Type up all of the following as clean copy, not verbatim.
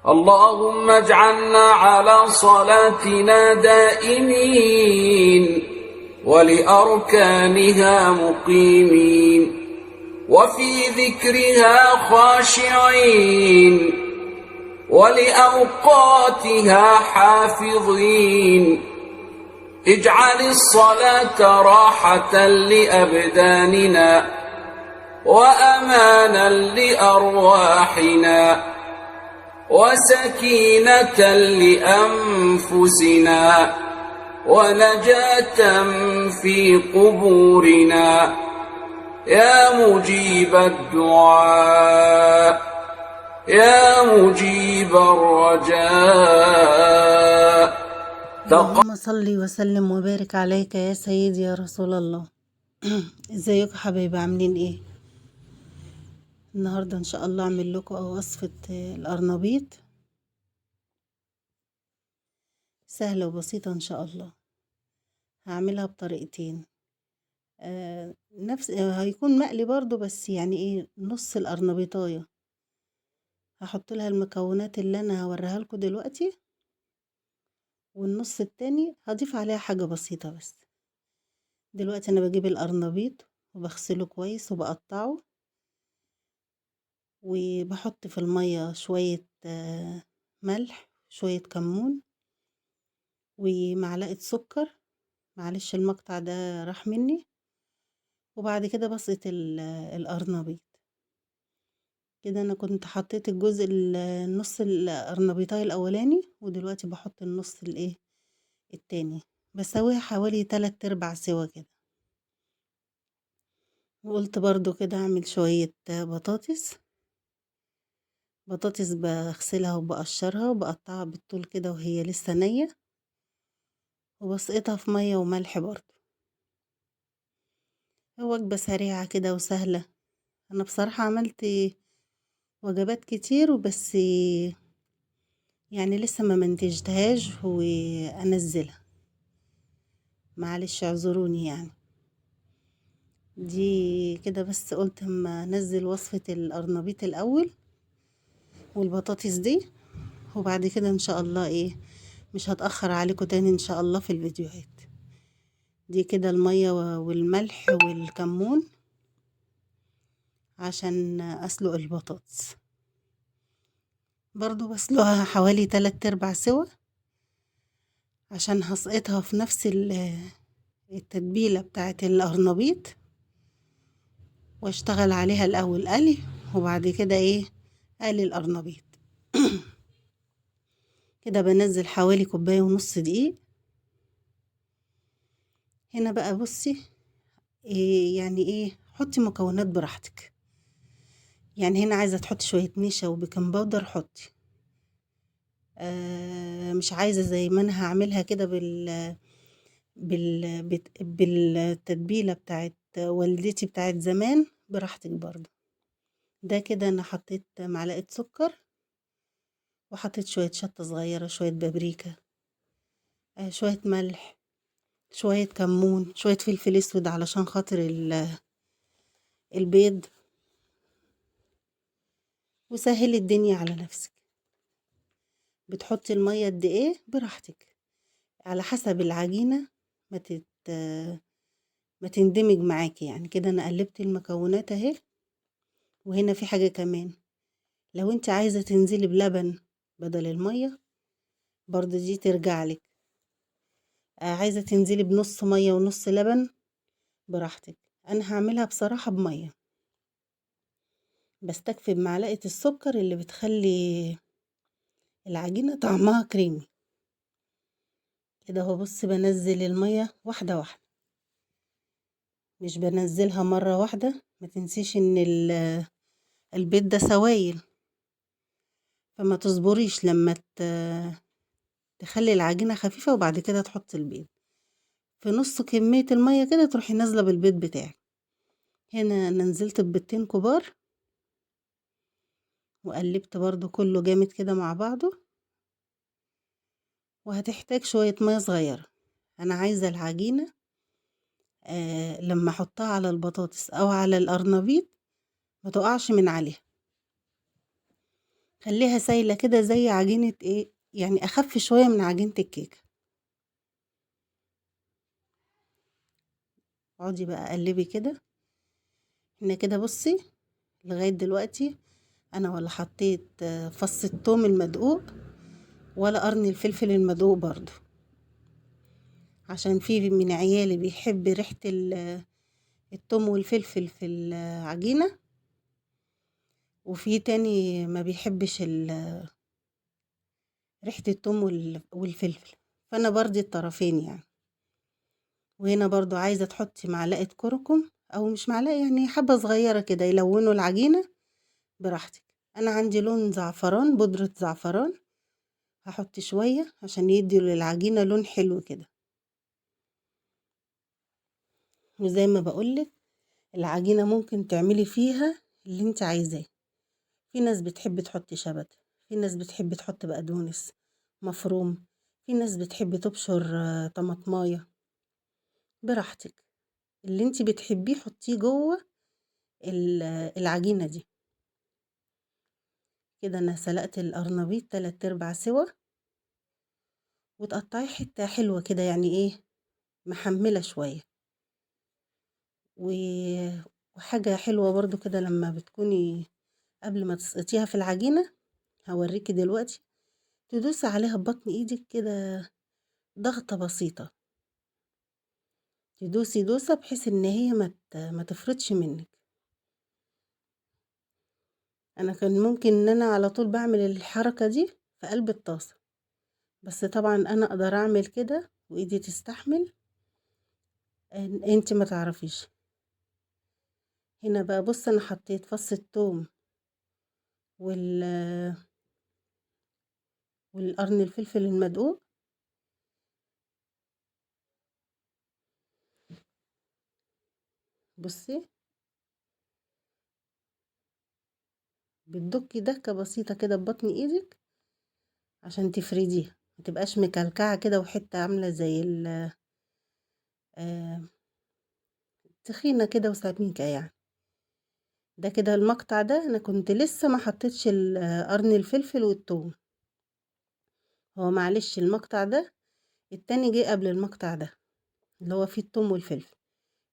اللهم اجعلنا على صلاتنا دائمين ولأركانها مقيمين وفي ذكرها خاشعين ولأوقاتها حافظين. اجعل الصلاة راحة لأبداننا وأمانا لأرواحنا وسكينة لأنفسنا ونجاة في قبورنا. يا مجيب الدعاء، يا مجيب الرجاء. اللهم صل وسلم وبارك عليك يا سيدي يا رسول الله. ازيكم حبايبي، عاملين ايه؟ النهارده ان شاء الله اعمل لكم وصفه القرنبيط، سهلة وبسيطة ان شاء الله. هعملها بطريقتين، نفس هيكون مقلي برضو، بس يعني ايه، نص القرنبيطايه هحط لها المكونات اللي انا هوريها لكم دلوقتي، والنص التاني هضيف عليها حاجة بسيطة بس. دلوقتي انا بجيب القرنبيط وبغسله كويس وبقطعه، وبحط في المية شوية ملح، شوية كمون، ومعلقة سكر. معلش المقطع ده راح مني. وبعد كده بسقط القرنبيط كده. انا كنت حطيت الجزء النص القرنبيطاي الاولاني، ودلوقتي بحط النص الايه التاني. بسويها حوالي 3/4 سوا كده. وقلت برضو كده اعمل شوية بطاطس. بطاطس بغسلها وبقشرها وبقطعها بالطول كده وهي لسه نية، وبسقطها في مية وملح برضو. وجبة سريعة كده وسهلة. انا بصراحة عملت وجبات كتير، وبس يعني لسه ما منتجتهاش وانزلها، معلش اعذروني يعني. دي كده بس قلت اما انزل وصفة القرنبيط الاول والبطاطس دي، وبعد كده ان شاء الله ايه مش هتأخر عليكم تاني ان شاء الله في الفيديوهات دي. كده المية والملح والكمون عشان اسلق البطاطس. برضو بسلقها حوالي 3/4 سوا عشان هسقطها في نفس التتبيلة بتاعت القرنبيط، واشتغل عليها الاول قلي، وبعد كده ايه قلي القرنبيط. كده بنزل حوالي كوباية ونص دقيق. هنا بقى بصي إيه يعني ايه، حطي مكونات براحتك. يعني هنا عايزة تحطي شوية نشا و baking powder حطي، مش عايزة زي ما انا هعملها كده بالتتبيلة بتاعت والدتي بتاعت زمان، براحتك برضو. ده كده انا حطيت معلقة سكر، وحطيت شوية شطة صغيرة، شوية بابريكا، شوية ملح، شوية كمون، شوية فلفل اسود علشان خاطر البيض. وسهلي الدنيا على نفسك. بتحطي المية قد ايه براحتك على حسب العجينة ما تندمج معاكي يعني. كده انا قلبت المكونات اهي. وهنا في حاجة كمان، لو انت عايزة تنزلي بلبن بدل المية برضو دي ترجع لك. عايزة تنزلي بنص مية ونص لبن براحتك. انا هعملها بصراحة بمية، بستكفي بمعلقة السكر اللي بتخلي العجينة طعمها كريمي كده اهو. بصي بنزل المية واحدة واحدة، مش بنزلها مرة واحدة. ما تنسيش ان البيض ده سوائل، فما تصبريش لما تخلي العجينة خفيفة وبعد كده تحطي البيض في نص كمية المية كده، تروحي نازلة بالبيض بتاعك. هنا انا نزلت ببيضتين كبار، وقلبت برضو كله جامد كده مع بعضه. وهتحتاج شوية مية صغيرة. انا عايزة العجينة لما احطها على البطاطس او على القرنبيط ما تقعش من عليها. خليها سايلة كده زي عجينة ايه يعني، اخف شوية من عجينة الكيكة. اقعدي بقى قلبي كده. هنا كده بصي لغاية دلوقتي انا ولا حطيت فص الثوم المدقوق ولا قرن الفلفل المدقوق برضو، عشان في من عيالي بيحب ريحة الثوم والفلفل في العجينة، وفي تاني ما بيحبش ريحة الثوم والفلفل، فانا برضي الطرفين يعني. وهنا برضو عايزة تحطي معلقة كركم، او مش معلقة يعني، حبة صغيرة كده يلونوا العجينة براحتك. انا عندي لون زعفران، بودرة زعفران، هحط شوية عشان يدي للعجينة لون حلو كده. وزي ما بقولك العجينة ممكن تعملي فيها اللي انت عايزاه. في ناس بتحب تحط شبت، في ناس بتحب تحط بقدونس مفروم، في ناس بتحب تبشر طماطمايه، براحتك. اللي انت بتحبيه حطيه جوه العجينة دي. كده انا سلقت القرنبيط 3/4 سوا، وتقطعيه حتة حلوة كده، يعني ايه، محملة شوية. وحاجة حلوة برضو كده لما بتكوني قبل ما تسقطيها في العجينة، هوريكي دلوقتي، تدوسي عليها ببطن ايدك كده ضغطة بسيطة، تدوسي دوسة بحيث ان هي ما تفرطش منك. انا كان ممكن ان انا على طول بعمل الحركة دي في قلب الطاسة، بس طبعا انا اقدر اعمل كده وايدي تستحمل، انت ما تعرفيش. هنا بقى بص انا حطيت فص الثوم والقرن الفلفل المدقوق، بصي بتدكي دكة بسيطة كده ببطن ايدك عشان تفرديها، ما تبقاش مكلكعة كده وحتة عاملة زي تخينة كده وسميكة يعني. ده كده المقطع ده انا كنت لسه ما حطيتش قرن الفلفل والثوم، هو معلش المقطع ده التاني جه قبل المقطع ده اللي هو فيه الثوم والفلفل،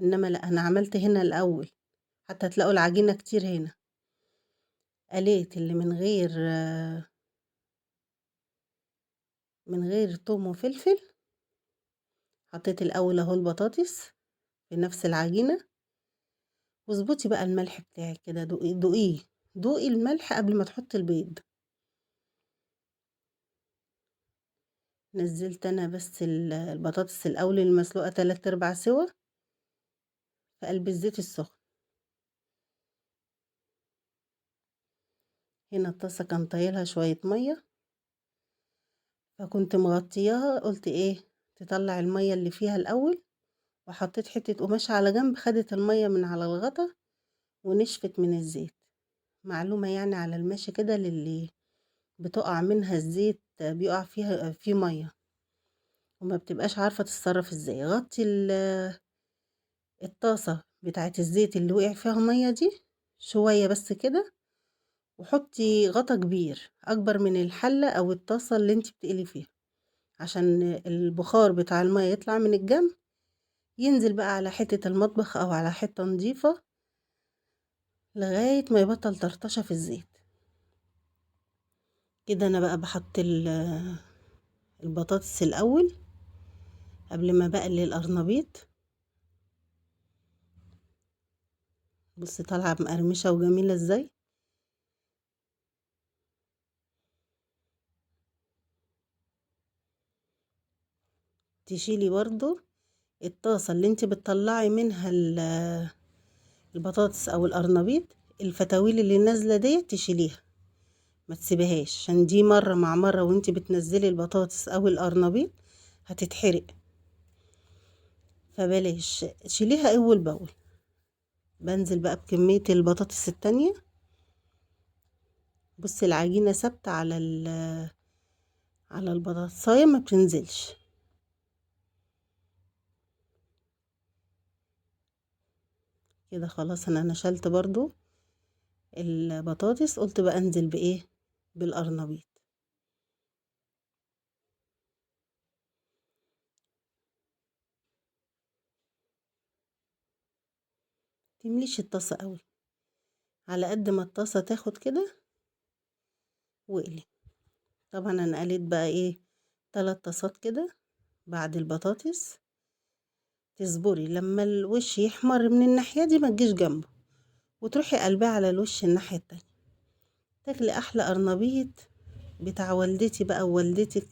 انما لا انا عملت هنا الاول حتى تلاقوا العجينة كتير هنا. قليت اللي من غير ثوم وفلفل، حطيت الاول اهو البطاطس في نفس العجينة. واظبطي بقى الملح بتاعك كده، دوقيه، دوقي الملح قبل ما تحطي البيض. نزلت انا بس البطاطس الاول المسلوقة 3/4 سوا في قلب الزيت السخن. هنا الطاسة كان طايلها شوية مية، فكنت مغطياها، قلت ايه تطلع المية اللي فيها الاول، وحطيت حتة قماشة على جنب خدت المية من على الغطا ونشفت من الزيت. معلومة يعني على الماشي كده للي بتقع منها الزيت، بيقع فيها في مية وما بتبقاش عارفة تتصرف ازاي. غطي الطاسة بتاعت الزيت اللي وقع فيها مية دي شوية بس كده، وحطي غطا كبير اكبر من الحلة او الطاسة اللي انت بتقلي فيها، عشان البخار بتاع المية يطلع من الجنب ينزل بقى على حتة المطبخ او على حتة نظيفة لغاية ما يبطل طرطشة في الزيت. كده انا بقى بحط البطاطس الاول قبل ما بقلي القرنبيط. بصي طالعة مقرمشة وجميلة ازاي. تشيلي برضو الطاسة اللي انت بتطلعي منها البطاطس او القرنبيط، الفتاويل اللي نازلة دي تشيليها ما تسيبيهاش، عشان دي مرة مع مرة وانت بتنزلي البطاطس او القرنبيط هتتحرق، فبلاش شيليها اول باول. بنزل بقى بكمية البطاطس التانية. بصي العجينة ثابتة على البطاطساية ما بتنزلش. كده خلاص انا نشلت برضو البطاطس، قلت بقى انزل بايه، بالقرنبيط. تمليش الطاسة قوي، على قد ما الطاسة تاخد كده واقلي. طبعا انا قليت بقى ايه 3 طاسات كده بعد البطاطس. تصبري لما الوش يحمر من الناحية دي، ما تجيش جنبه، وتروحي قلباه على الوش الناحية التانية. تاكلي احلى قرنبيط بتاع والدتي بقى ووالدتك،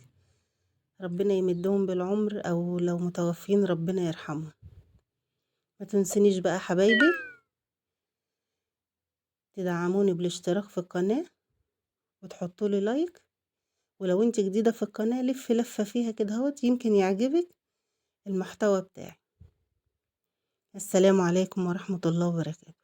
ربنا يمدهم بالعمر، او لو متوفين ربنا يرحمهم. ما تنسونيش بقى حبايبي تدعموني بالاشتراك في القناة وتحطوا لي لايك، ولو انت جديدة في القناة لف لفة فيها كده اهوت، يمكن يعجبك المحتوى بتاعي. السلام عليكم ورحمة الله وبركاته.